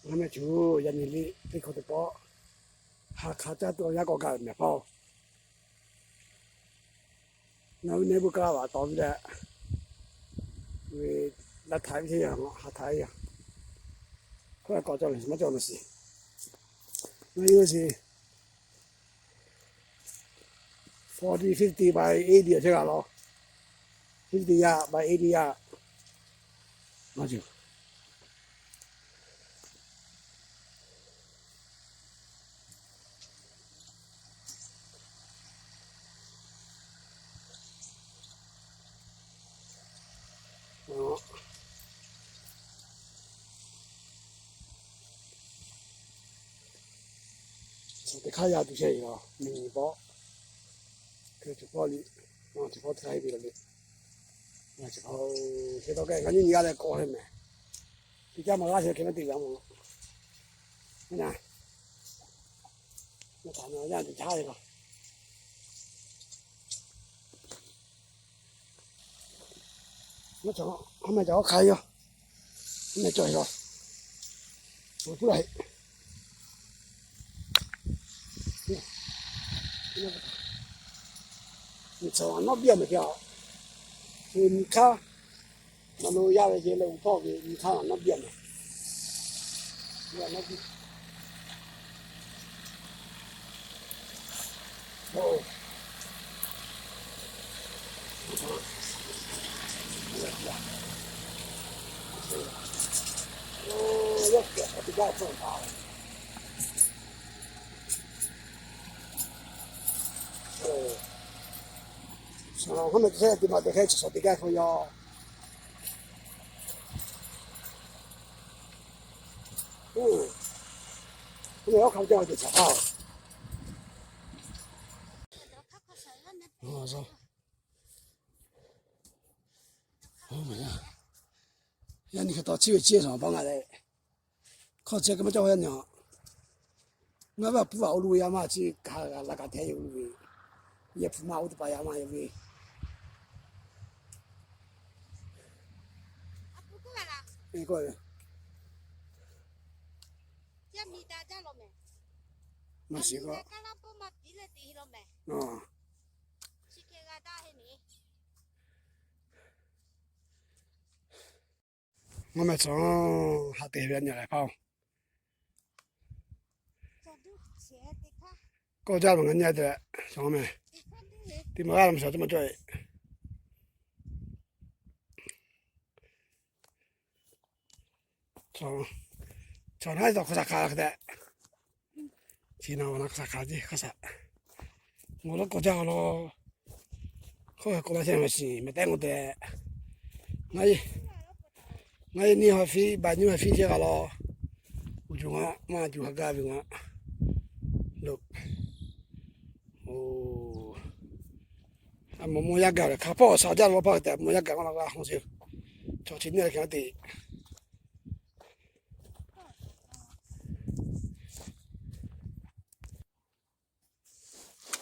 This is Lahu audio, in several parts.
Ngaˬ meh cuˬ yaꞈ nyi liꞈ teˇ hkawˇ teˇ pawˆ ha hk'aˬ caˇ tuˬ awˬ yanˇ k'awꞈ gaˇ ve mehˍ hpaˇ-oˬ. Ngaˬ hui neˇ buiˇ kaˇ laˇ vaꞈ tawˍ ve leh, ve laˇ htaꞈ ve teˇ yanˇ ha htaꞈ ve yanˇ, hk'oˆ k'awꞈ cawˬ leh maˇ cawˬ naˬ shiˍ. Ngaˬ hui shiˍ forty, fifty by eighty awˬ chehˇ g'a law. Fifty yaˇ by eighty yaˇ. Maˇ cawˬ. Teˇ hk'aˇ yaˇ tuˬ chehˇ ve laˬ, miˬ nyi pawˆ, hk'e cawˬ hpawˇ liꞈ, cawˬ hpawˇ teˇ hk'aˇ heˆ ve laˬ le. Ngaˬ cawˬ hpawˇ, hk'e taw kehˬ ngaˬ nyi nyi g'a leh k'awꞈ hk'e mehˍ. Teˇ caˇ maˬ g'aˇ sheh hk'e maˇ te g'a mawˬ. Naˬ, naˬ htaꞈ na yaˇ teˇ caˇ ve laˬ. Mehˍ cawˬ, hk'aˬ mehˍ cawˬ hk'aˬ yoˬ. Mehˍ cawˬ yoˬ. Awˬ puˉ laˬ heˆ. Nyi hk'aˇ nawˉ biˇ a mehˍ te a. Nyi hk'aˇ, nawˬ lo yaˇ ve ce leh uˬ hpawˇ ve nyi hk'aˇ nawˉ biˇ a mehˍ. Nawˉ biˇ. Hk'e te maˇ te hk'e chi shawˍ teˇ g'aˇ hk'aw yaˇ. Oˇ, oˇ hk'a ca te shaˍ htaˇ. Yaˇ nyi hk'e taw chi ve chi ve shawˍ paˇ ngaˬ leh, hk'aw chehˇ k'ai maˇ cawˬ yaˇ nyi a. Ngaˬ ve a puˇ a oˇ lu ve yaˇ maˇ chi kaꞈ g'a la kaꞈ te yaˇ oˇ lu ve, yehˬ hpu maˇ oˇ teˇ hpaˍ yaˇ maˇ yaˇ ve. Maˇ shiˍ k'o, ngaˬ meh cawˬ haꞈ te ve a nyi lehˬ hpaˇ-oˬ. Kawˆ jaˇ ve ngaˬ nyi te leh, cawˬ meh, teˇ maˬ g'aˇ la meh cawˬ teˇ maˬ cawˬ e. Chaw naˉ taw hk'aw shaˍ hk'aˬ hk'e tehꞈ, chi na awˬ na hk'aˬ hk'aˬ ce hk'aˬ shaˍ. Ngaˬ lawˉ k'awꞈ jaˇ awˬ lawn, hk'oˆ hk'e k'awꞈ la chehˇ ve shiˍ meh tehꞈ k'oˆ te. Ngaˬ e, ngaˬ e nyi ha fiˉ baˬ nyi ha fiˉ chehˇ g'a law. Uˬ cuˬ ngaˬ maˇ cuˬ ha gaˇ ve ngaˬ lo. Oˬ, a mawˬ mawˇ yaˇ gaˬ leh hk'a hpawˇ shaˍ jaˇ law hpaˇ tehꞈ mawˬ yaˇ gaˬ maˇ la g'a hawˇ sheˍ. Chaw chi nyiˇ leh hk'e te.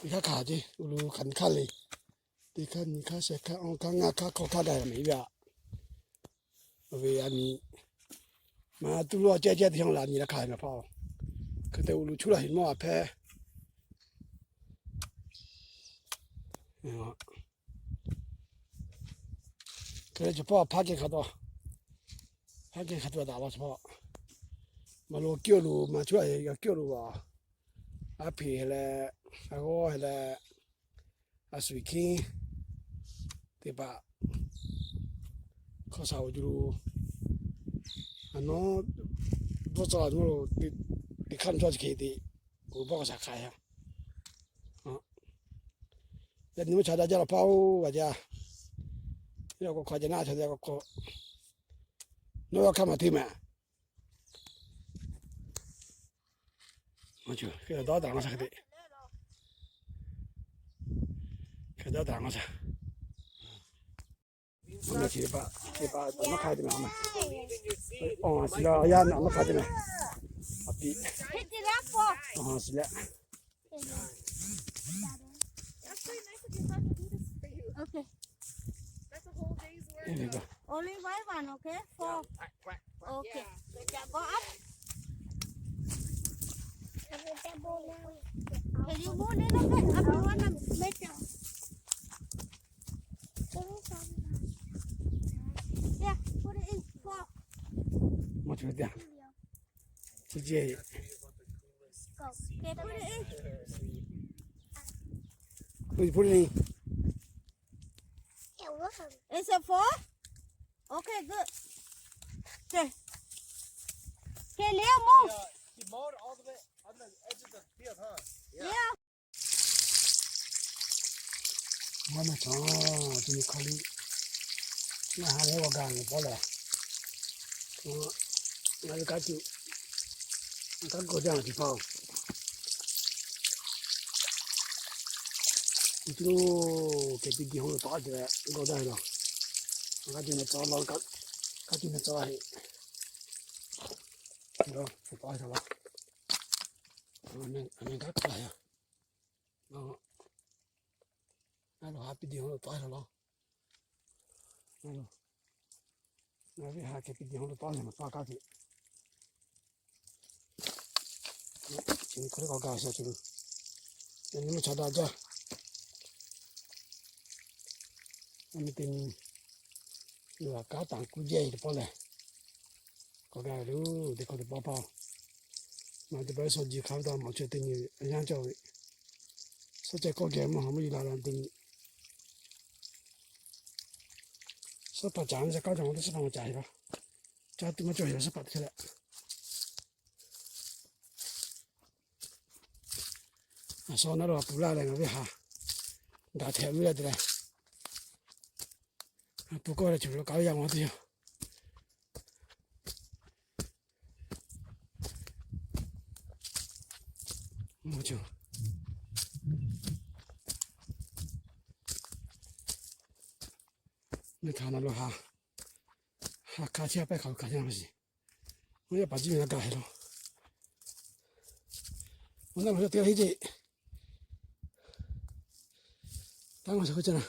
Nyi hk'aˇ hk'aˬ ce, uˬ lu hk'aˬ nyi hk'aˇ le. Teˇ hk'aˇ nyi hk'aˇ shehˍ hk'aˇ awˇ hk'aˇ ngaˇ hk'aˇ hk'awˇ hk'aˇ gaˬ meh ve a. Ve a nyi, maˇ tuˇ lo ceh ceh teˇ hawˇ la nyi la hk'aˇ meh hpaˇ-oˬ. Hk'e te uˬ lu chuˇ la heˍ mawˇ a hpehˇ. Hk'e le cawˬ hpawˇ hpaˇ kehˬ hk'a taw, hpaˇ kehˬ hk'a taw daꞈ law cawˬ hpawˇ. Maˇ lo kiˇ oˇ lo maˇ chuˇ a, kiˇ oˇ lo a, a hpeꞈ leh, a g'awˇ leh, a shuˍ hkiˉ teˇ hpaˍ hk'aw shaˍ oˬ cuˬ lo, a nawˉ bvuhˇ tcuh la nawˉ lo teˇ hk'aˇ mvuhˇ cawˇ chi hk'e te, uˬ bawˆ k'aw shaˍ hk'aˬ yaˇ. Yaꞈ nyi maˇ chaꞈ daꞈ jaˇ law hpaˇ-oˬ, g'a jaˇ. Yaˇ k'o hk'aw jaˇ naˉ chaw yaˇ k'o hk'aw, nawˉ yaˇ hk'aˇ maˇ hteˇ meh. Hk'e dawˇ daꞈ maˇ shaˍ hk'e te. Hk'e dawˇ daꞈ maˇ shaˍ. Awˬ meh chi teˇ hpaˍ, chi teˇ hpaˍ nawˉ hk'aˇ te meh, awˬ meh. Awˬ, shiˍ la yaˇ nawˉ hk'aˇ te meh. A piˇ. Awˬ, shiˍ leh. Okay. Only white one, okay? Four. Okay. Go up. You want it, okay? I don't want to make it. Yeah, put it in pot. Mă ce vedea? Ce, ce e? Go. Put it in. Put it, put it in. It's a four? Okay, good. Okay. Okay, Leo, move. Yeah, he mowed all the way on the edge of the field, huh? Yeah. Ngaˬ meh chaw, chi nyi hk'aw liˇ, ngaˬ ha lehˬ g'a gaˬ nyi paw lehˬ, ngaˬ ve kanˉ tuˬ, kanˉ gawˇ jaˇ ve tiꞈ pa-oˬ. Nyi tuˬ lo kehˬ piˇ diˬ hawˉ lo tawˆ a ce leh gawˇ jaˇ ve laˬ. Kanˉ tuˬ meh tawˆ la, kanˉ tuˬ meh tawˆ la heˆ. Tawˆ la, a meh kanˉ k'aw la yaˇ. A lo ha piˇ diˬ hawˉ lo tawˆ la laˬ. A lo, ngaˬ ve ha kehˬ piˇ diˬ hawˉ lo tawˆ la maˍ pa kanˉ tuˬ. Chi nyi hk'aw liˇ k'awꞈ gaˬ sha tuˬ lo, yaꞈ nyi mvuhˇ cha daꞈ jaˇ. Yaꞈ nyi teˇ nyi, nyi laˬ kanˉ taˍ kuˇ jehˇ ve teˇ pawˆ lehˬ, k'awꞈ gaˬ ve lo, teˇ hk'awꞈ teˇ pawˆ paˇ-oˬ. Ngaˬ teˇ pawˆ shaw ji hk'a ve taw mawˬ chaweh teˇ nyi ve a yanˇ cawˬ ve, shaw ceh kawˆ geh mvuhˇ ha mvuhˇ yi la la teˇ nyi. Shaˉ paˍ caˍ ve, shaˉ kaˉ cawˬ ve, shaˉ paˍ maˇ caˍ ve laˇ. Caˇ tuˬ maˇ cawˬ ve shaˉ paˍ teˇ hk'e leh. A shaw naˉ lo a puˍ laˇ leh ngaˬ ve ha daꞈ htehꞈ ve leh te leh, a puˍ kawˆ leh cawˬ ve lo kaꞈ ve yaˇ maˇ teˇ yaˇ. Meh htaꞈ na lo ha, ha hk'a chehˇ a pehˇ hk'aˬ lo hkanˍ chehˇ ma shiˍ. Oˇ yaˇ paˍ jiˇ ve na gaˬ hehꞈ lo. Oˇ naˉ lo teˇ g'aˇ heˆ ceˇ. Taˇ maˇ shaˍ k'oˆ ce na.